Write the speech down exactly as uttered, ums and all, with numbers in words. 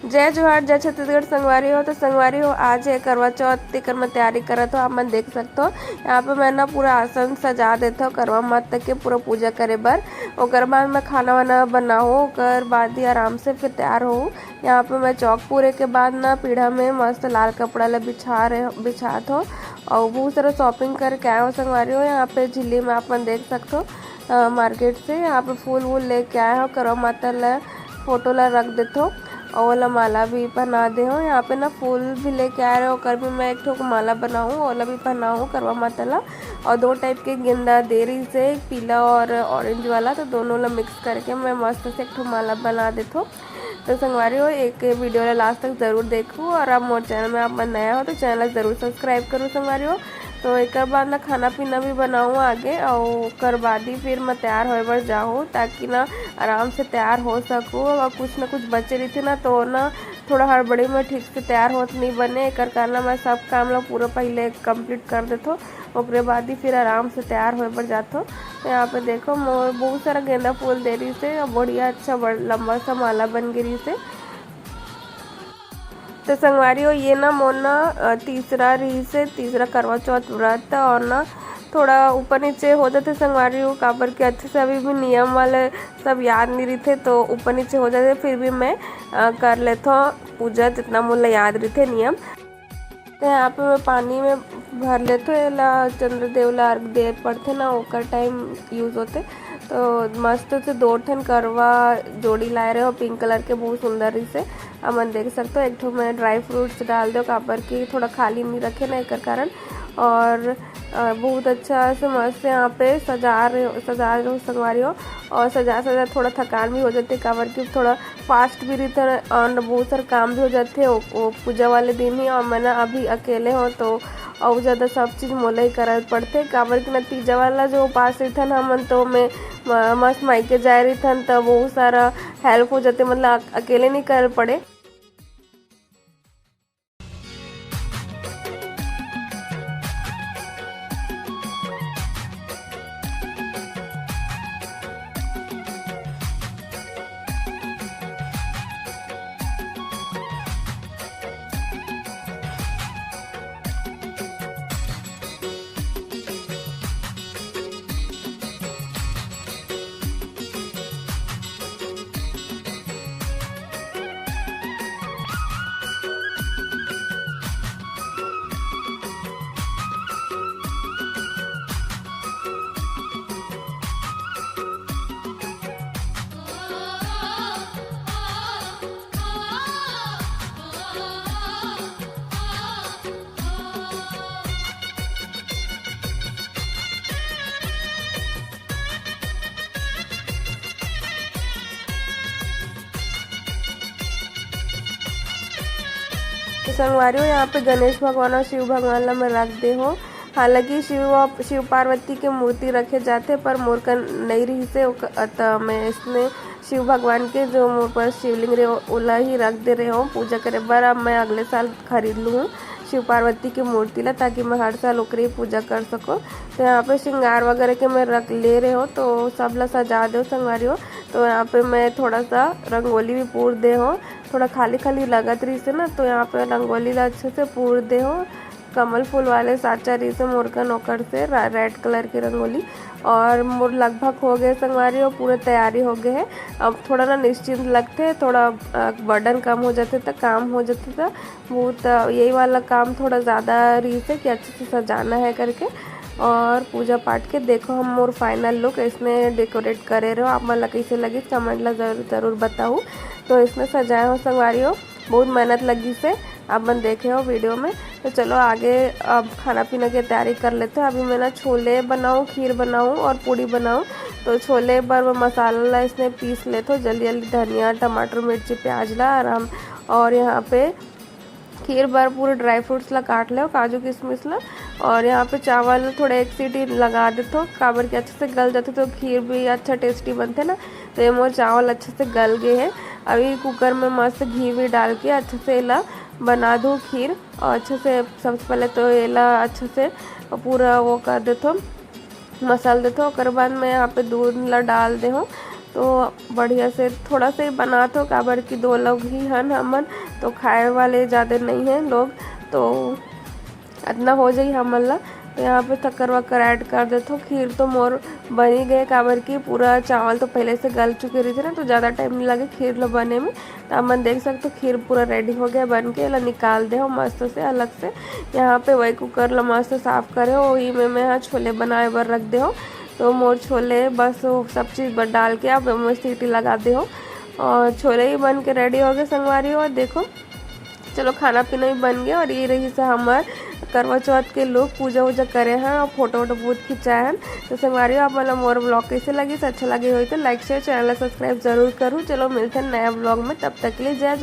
जय जोहार, जय छत्तीसगढ़ संगवारी हो। तो संगवारी हो, आज है करवा चौथ, तेकर मैं तैयारी करत हो, आप मन देख सकत हो। यहाँ पे मैं ना पूरा आसन सजा देत हो करवा माता के पूरा पूजा करे बर। ओकर बाद मैं खाना वाना बनाहूँ, ओकर बाद ही आराम से फिर तैयार होहूँ। यहाँ पे मैं चौक पूरे के बाद ना पीढ़ा में मस्त लाल कपड़ा ला बिछा रहे, बिछात हो। और बहुत सारा shopping करके आए हो संगवारी हो। यहाँ पे झिल्ली में आप मन देख सकत हो, अ, market से यहाँ पे फूल वूल लेके आए हो, करवा माता ला फोटो ला रख देत हो और ओला माला भी पहना दे हो। यहाँ पे ना फूल भी लेके आए रहे हो, ओकर भी मैं एक ठो माला बनाहूँ, ओला भी पहनाहूँ करवा माता ला। और दो type के गेंदा दे रही से, एक पीला और orange वाला, तो दोनों ला mix करके मैं मस्त से एक ठो माला बना देत हो। तो संगवारी हो, एक video ला last तक जरूर देखो और आप मोर channel में आप मन नया हो तो channel ला जरूर subscribe करो संगवारी हो। तो एकर बाद ना खाना पीना भी बनाऊँ आगे, और ओकर बाद ही फिर मैं तैयार होए बर जाहूँ, ताकि ना आराम से तैयार हो सकूँ। अगर कुछ ना कुछ बचे रहिथे ना, तो ना थोड़ा हड़बड़ी में ठीक से तैयार होत नहीं बने, एकर कारण मैं सब काम ला पूरा पहले complete कर देथो, ओकरे बाद ही फिर आराम से तैयार होए बर जाथो। तो यहाँ पे देखो, मोर बहुत सारा गेंदा फूल दे रही से, और बढ़िया अच्छा बड़ लंबा सा माला बन गे रही से। तो संगवारी हो, ये ना मोर ना, अ, तीसरा रही से, तीसरा करवा चौथ व्रत, और ना थोड़ा ऊपर नीचे हो जाथे संगवारी हो, काबर के अच्छे से अभी भी नियम वाले सब याद नहीं रहिथे, तो ऊपर नीचे हो जाथे। फिर भी मैं, अ, कर लेथो पूजा, जितना मोला याद रहिथे नियम। तो यहाँ पे मैं पानी में भर लेथो, एला चंद्रदेव ला अर्घ दे पड़थे ना, ओकर time use होथे। तो मस्त से दो ठन करवा जोड़ी लाए रहे हो pink colour के, बहुत सुंदर रहिसे। आप मन देख सकते हो, एक ठो मैं dry fruits डाल दो, काबर कि थोड़ा खाली नहीं रखे ना, एकर कारण। और, अ, बहुत अच्छा से मस्त यहाँ पे सजा रहे हो, सजा रहे हो संगवारी हो। और सजा सजा थोड़ा थकान भी हो जाते, काबर कि थोड़ा fast भी रहिथे और बहुत सारा काम भी हो जाथे वो, वो पूजा वाले दिन ही। और मैं ना अभी अकेले हो, तो अउ ज़्यादा सब चीज़ मोला ही करे पड़थे, काबर कि ना तीजा वाला जो उपास रहिथन हमन, तो मैं म-, मस्त मायके जाए रहिथन, त बहुत सारा help हो जाथे, मतलब अक-, अकेले नहीं करे पड़े। तो संगवारी हो, यहाँ पे गणेश भगवान और शिव भगवान ला मैं रख दे हो। हालांकि शिव और, शिव पार्वती के मूर्ति रखे जाथे, पर मोर कन नई रहिसे, ओक-, त मैं इसने शिव भगवान के जो मोर पास शिवलिंग रहे, ओला ही रख दे रहे हो पूजा करे बर। अब मैं अगले साल खरीद लूँ शिव पार्वती के मूर्ति ला, ताकि मैं हर साल ओकरे ही पूजा कर सको। तो यहाँ पे श्रृंगार वगैरह के मैं रख ले रहे हो, तो सब ला सजा दे हो संगवारी हो। तो यहाँ पे मैं थोड़ा सा रंगोली भी पूर दे हो, थोड़ा खाली खाली लगत रहिसे ना, तो यहाँ पे रंगोली ला अच्छे से पूर दे हो। कमल फूल वाले साचा रहिसे मोर कन, ओकर से रा-, red colour के रंगोली। और मोर लगभग हो गए संगवारी, और पूरा तैयारी हो गए है। अब थोड़ा ना निश्चिंत लगथे, थोड़ा, अ, burden कम हो जाथे, त काम हो जाथे, त बहुत, अ, यही वाला काम थोड़ा ज़्यादा रहिसे कि अच्छे से सजाना है करके। और पूजा पाठ के देखो हम मोर final look इसने decorate करे रहो, आप मन ला कैसे लगिस comment ला जरूर, जरूर बताओ। तो इसने सजाए हो संगवारी हो, बहुत मेहनत लगिसे, आप मन देखे हो video में। तो चलो आगे अब खाना पीना की तैयारी कर लेते हैं। अभी मैं ना छोले बनाऊँ, खीर बनाऊँ और पूड़ी बनाऊँ। तो छोले बर मैं मसाला ला इसने पीस लेते हो जल्दी जल्दी, धनिया, टमाटर, मिर्ची, प्याज ला आराम। और यहाँ पे खीर बर पूरे dry fruits ला काट ले, काजू किशमिश ला। और यहाँ पे चावल थोड़ा एक सीटी लगा देते हो, काबर के अच्छे से गल जाते तो खीर भी अच्छा tasty बनते ना। तो ये मोर चावल अच्छे से गल गए हैं। अभी cooker में मस्त घी भी डाल के अच्छे से एला बना दूँ खीर। और अच्छे से सबसे पहले तो एला अच्छे से पूरा वो कर देथो, मसल देथो। ओकर बाद मैं यहाँ पे दूध ला डाल दे हूँ। तो बढ़िया से थोड़ा सा ही बनात हो, काबर कि दो लोग ही हन हमन, तो खाए वाले ज़्यादा नहीं हैं लोग, तो अतना हो जाई हमन ला। तो यहाँ पे शक्कर वक्कर ऐड कर देथो। खीर तो मोर बनी गए, काबर कि पूरा चावल तो पहले से गल चुके रहिथे ना, तो ज़्यादा टाइम नहीं लगे खीर ला बने में। तो हमन देख सकते हो, खीर पूरा रेडी हो गया बन के, एला निकाल दे हो मस्त से अलग से। यहाँ पे वही कुकर ला मस्त साफ करे हो, वही में मैं यहाँ छोले बनाए बर रख दे हो। तो मोर छोले बस वो सब चीज़ बर डाल के अब मैं सीटी लगा दे हो, और छोले ही बन के रेडी हो गए संगवारी हो। और देखो, चलो, खाना पीना भी बन गया और ये रही से हमार करवा चौथ के लोग पूजा वूजा करे हैं और फोटो वोटो बहुत खिंचाए हैं। तो संगवारी हो, आप मतलब मोर ब्लॉग कैसे लगी, अच्छा लगे हो तो लाइक शेयर चैनल सब्सक्राइब जरूर करूँ। चलो, मिलते हैं नया ब्लॉग में, तब तक के लिए जय